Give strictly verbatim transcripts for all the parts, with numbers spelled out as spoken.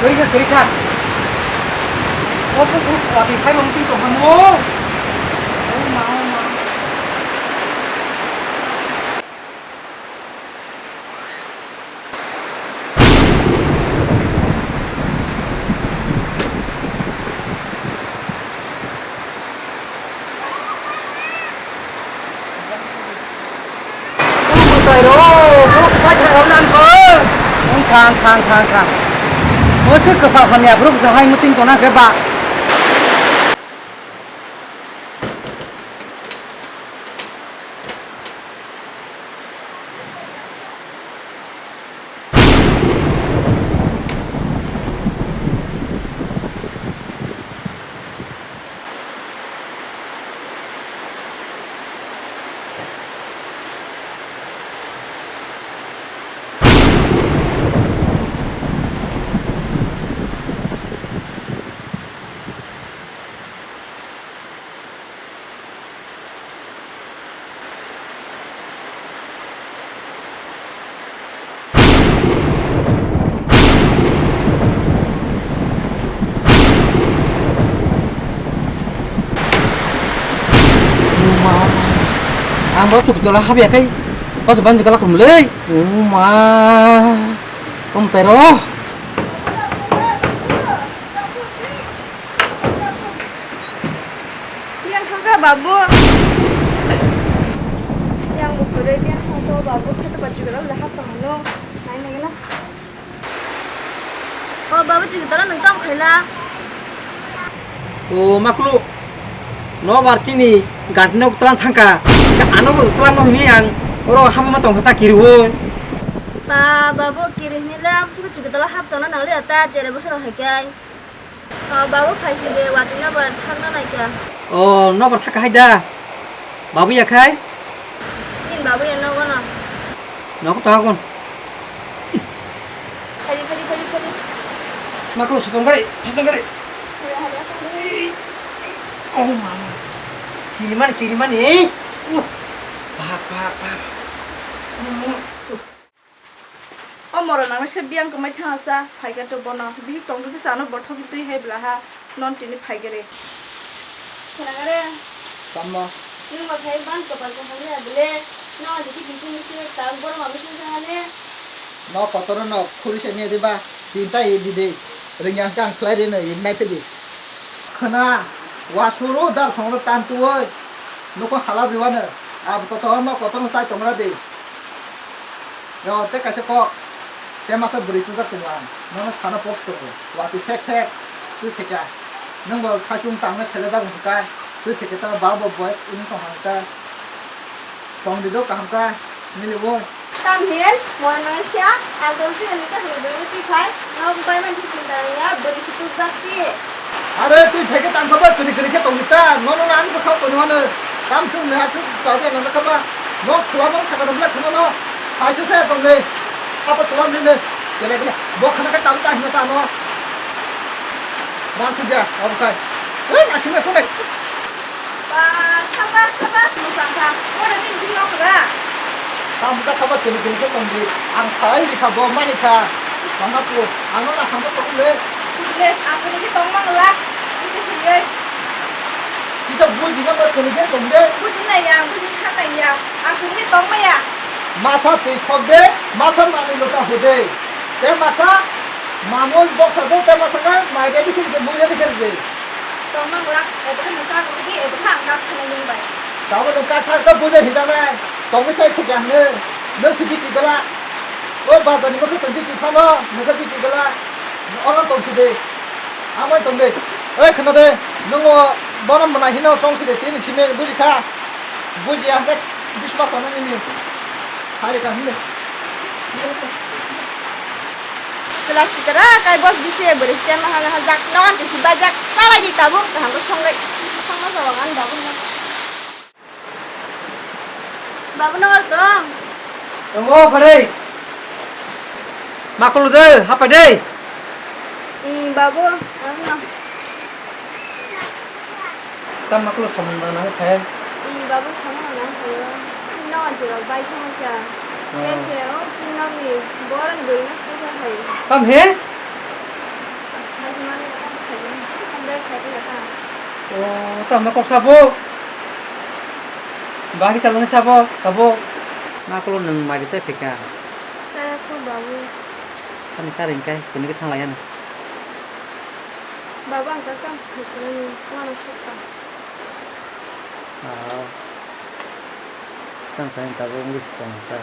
Kwrwi kha, kwrwi kha. O bukhuk watwi phaimani twi tongkha mo. O ma, o ma. Thang, thang, thang, thang. Bo se kwpal hamya, borok jahai muting tongna khe ba. Ang bo chuk tola habya kai. Pas ban jikala kum lei. Uma. Kom tero. Yang thangka babu. Yang bukhurui yang thangsa babu kheto bachigala le hap tong hano. Nai nai gala. O babu chigala nang tong khaila. O maklu. No bar chini gantino tlang thangka. Ano tlang no hini ang. Oro hap ma tong khata kiriwo. Ba babu kiri hini le am suku chigala hap tong na nang le ata chere busur hai kai. O, babu phaisi de, watwi nobar thangna naikha. O, nobar thakha hai da? Babu ya khai? Nini babu ya nogo no. Nogo ta kon. Phali, phali, phali, phali. Makro sotong gari, sotong gari. Oh, mama. Kirimani, kirimani. Uh. Pak, pak, pak. Oh. O moro nangnaisa biyang kwmai thangsa phaikha to bono. Bihik tongtwtwi sa ano bothop twi hai blaha non tini phaikhe re. Khwnakha re? Tamo? Nwng bo khai ban kwpal sa hamya bwle. No jisi kisi misi tak borok ma bisi sa hane. No kotor no khuri se me diba. Tinta ye di de. Ringyang kang khlai re no ye nai phe di. Khwna, wasuru dar songno tan tuwi, nukung hala biwano, abo kotor no kotor no sai tongra di. Yo, te kaisa kok, te masa bwrwi tujak tongo ang, nono sana post tongo, watwi sek sek, twi theka, nwng bo saichung tangna sele jak wngkha, twi theka ta ba bo boys wng tong hangkha. Tong di do kaham kha, mili bo. Tam hin, mo nang sia, ang tong ti ani kaham bwrwi ti phai, no bai man ti chinta ya, bwrwi si tu jak ti. Are twi phai khe tang kha ba, kwrwi kwrwi khe tong di ta, no no ani bwkha tong mano, tam sung ne ha sung cha de nang kha ba, nok sula nok saka nang kha no, phai se se tong le, apa sula ni le, kele kele, bo khana khe tam ta hin sa no. Ran su dia, abo khai. Oi, na sing le phone. Ba, sabas, sabas, mwsang kha. Oro nini bini okra. Tamo ta khaba tini tini khe tong di. Ang sai ri kha bo mani kha. Mama pu, ang no na hambo tong le. Le, ang tini khe tong mang la. Ang tini khe. Kita buji na ba tini khe tong de. Buji na ya, buji kha na ya. Ang tini khe tong ma ya. Masa twi khok de, masa manwi lota hu de. Te masa Mamung boksa de tamo saka mai de dikhe dikhe bui de dikhe de. Tongma wak, ebo khe nokha ko di, ebo khe ang kak thani nung bai. Tamo nung kak thak to bui de hita nai. Tongwi sai khukya hne. Nung si biti gala. O bazar ni mokhe tong biti phano, nung khe biti gala. Ono tong si de. Amai tong de. Oi khna de. Nung o bono mwnai hino song si de. Tini simi buji kha. Buji ya hake biswas ano nini. Hari ka hne. Chwla sitara kai bos bisi bwrwi sitema hana hajak nogan tisi bajak chalai di tabuk kaham khe songlai. Songma jawang ani babu no. Babu no tong. Tongo pharai. Makulu de hapai de. I babu ano. Tam maklo samung da nang khe. I babu samung nang khe. Chini no anti rok bai thang kha. Oh. Kese o chini no ni boran goi mas khe khai. Tam he? O, tamo kok sabo? Bagi chalani sabo, sabo? Ma kulo nwng mari chai phika? Chaya kho, babu. Kami chari hingkai, kuni khe thanglaiya no. Babu, ang ta tamo se khai chalani, wano sukha. Ah. Tang tang tabuk wngwi tong kha.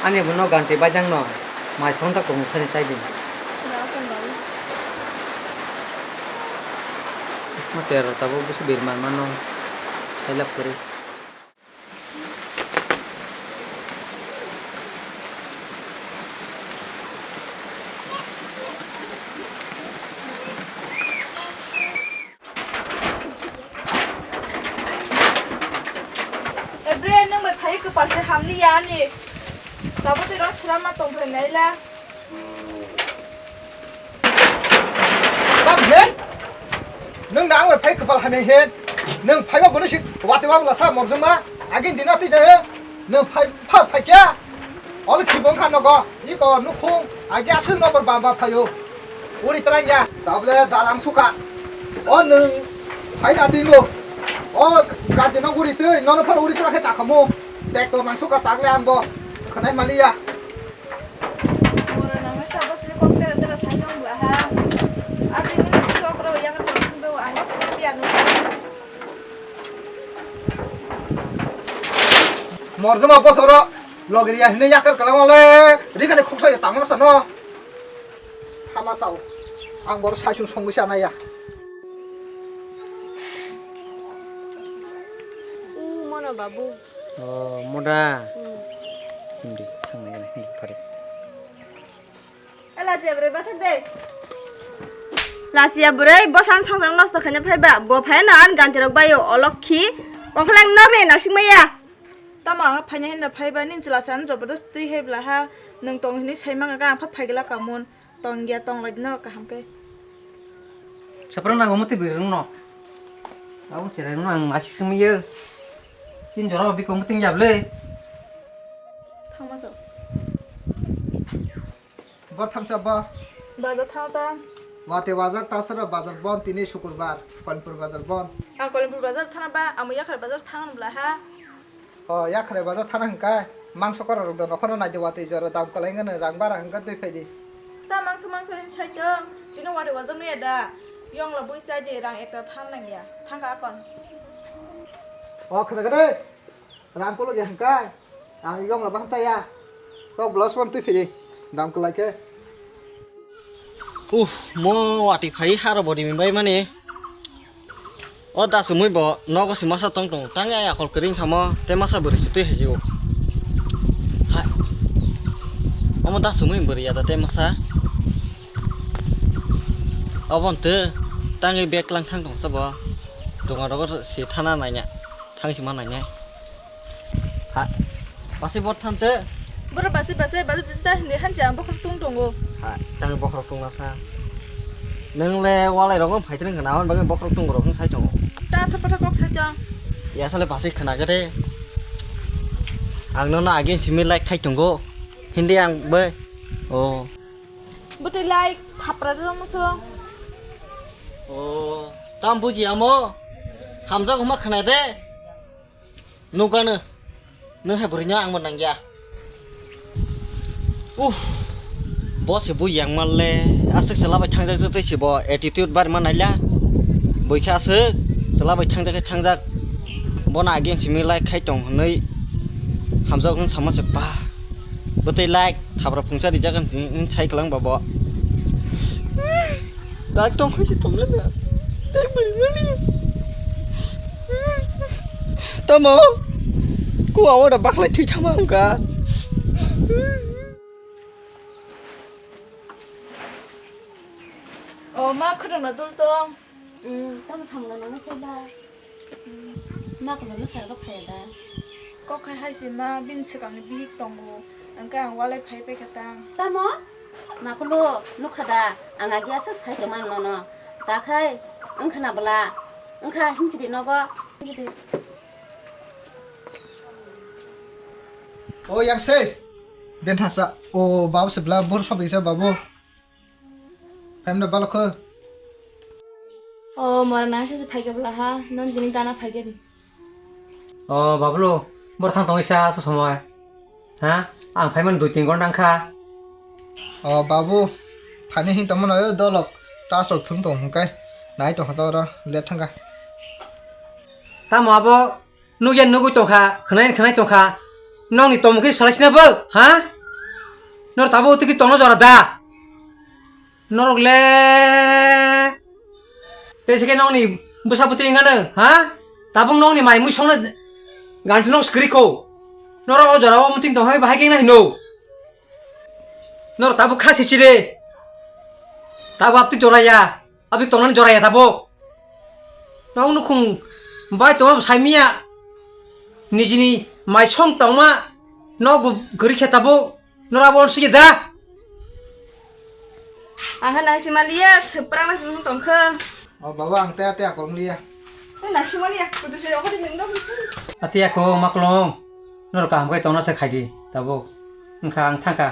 Ani bono ganti baidang no mai song ta kung thani chai di. Ma ter tabuk bisi bir man mano. Sai lap kori. Ebre, nwng bai phai kwpal se hamliya ani. Tabuk twi rw srama tongphai naila. Tam hen? Nwng da ang bai phai kwpal hamya hen. Nwng phaiba bono si wati ma bwla sa morjongma. Agin dina twi de. Nwng phai, phai, phai kya? Ol khibong kha nogo. Iko nukhung. Agi aswk nobor bamba phaio. Uri twlang ya, tabole jalang suka. O nwng phaina tingo. O garden no uri twi, nono phano uri twlang khe chakhamu. Tek to nang suka tagle ang bo. Khwnai maliya. Moro nang sabas ni kok tera tera sai tong bla ha. Abi ni kok ro ya ka tong do ang supiya no. Morjoma bosoro logriya hine yakar kalang le. Rikani khoksa ya tamo sa no. Tama sao. Ang boro saisung songwi sanaya. U mono babu. Oh, moda. Hmm. Hindi, thangnai gana, hindi, pare. Ala je bwrwi batha de. Lasiya bwrwi, bosan songsan nosto khaina phaiba. Bo phaina an ganti rok bayo, olokhi. Okhleng nobe nasing maya. Tamo ang phaina hinna phaiba, nini chwla se ano jobordasti twi hai bwla ha, nwng tong hinwi sai mangka, ang pha phaigwla kamun, tong ya tong lai di norok kaham khe. Saprang nango muti bwrwi rwngno. Abo cherai rwngno ang asik simi ye. Tin jora bikong muting ya bwle. Thangma sa. Bor thamsa ba. Bazar thang ta. Wate bazar ta sara bazar bon tini sukurbar, Kalimpurbazar bon. Ang Kalimpurbazar thana ba, amo Yakhrai bazar thang bwla ha. O Yakhrai bazar thana hwnkha, mangso kora rok da nokhorno naidi wate jora dam kwlai wngkha rang bara hwnkha twi phaidi. Ta mangso mangso hin sai tong, tini wate bazar nuya da. Yongla bui sai di rang ekta than nangya, thangkha akon. O khna gade. Rang kolok ya hwnkha, ang yong la bahai chaya. Tok blouse pon twi phiri, dam kwlai khe. Uff, mo wati phai haro body min bai mani. O da sumui bo nogo si masa tong tong, tang ya akol kering khamo, te masa bwrwi si twi haji o. Hai. Omo da sumui bwrwi ya da te masa. Obon te, tangwi bag lang thang tong sabo. Dunga rogo si thana nanya. Thang si ma nanya. Ha. Basi bot thamse. Boro basi basi basi bisi ta hindi hanchi ang bokhorok tung tongo. Ha, tang bokhorok tung nasa. Nang le walai rogo phai tring kana hon bagi bokhorok tung rok sai tongo. Ta tha patha kok sai tong. Ya sale basi khna gede. Ang nono agin simi like khai tongo. Hindi ang be. Oh. Bwtwi like thapra rwmwsong. Oh, tam buji amo. Hamjak huma khna de. Nukano, nwng hai bwrwino ang bo nangya. Uff, bo se bo yang mal le, aswk se labai thangjak jotoi se bo attitude bar ma naila. Boi khe aswk se labai thangjak khe thangjak. Bono ageng simi like khai tong hwnwi hamjak hwn sama se ba. Bwtwi like. Thabra phungsa rijak ang tini, tini sai kwlang ba bo. Dak tong khai se tong le na. Tei bwrwi mani. Tamo. Ku awo da bakhlai thwi thama wngkha. O ma khwrwng na dul tong. Hmm, tamo samla nang khe ba. Makulo no sargo phai da. Kok khai hai se ma bini swkang ni bihik tongo. Hwnkhe ang walai phai pai kha tang. Tamo? Makulo nukha da. Ang agi aswk sai tongmani nono. Ta khai wngkha na bwla. Wngkha hinsidi nogo. O yang se. Ben hasa. O babu se bwla bor sobi se babu. Phaimda balokho. O mora nang se phaikhe bwla ha, non tini jana phaikhe di. O bablu, bor thang tongwi sa so somoi. Ha? Ang phaimani dui tin ghonta wngkha. O babu, phani hin tongmano o dolok, tas rok thung tong hwnkai. Nai tongkha to oro, let thangkha. Tamo abo nukya nugwi tongkha, khwnai khwnai tongkha. Nokni tongmung khe salai sina bo, ha? Nor tabuk tiki tongno jora da. Norok le tei se khe nokni bwsa bwtwi wngkha nw, ha? Tabuk nokni mai mui songno ganti nok swkri kho. Norok o jora o muting tong hai bahai khe hino. Norok tabuk kha se chire. Tabuk abtwi jora ya. Abtwi tongnani jora ya tabuk. Nok nukhung bai tongma sai miya. Nijini mai song tongma nok bo kwrwi khe tabuk. Nora bo sigi da. Ang khe nang sima liya, seprang nang sima tong khe. O baba, ang tei tei akol liya. Nang sima liya, kudu se rokho di nang dong. Ati ako maklong. Nor kaham kai tongna se khaidi tabuk. Wngkha ang thangkha.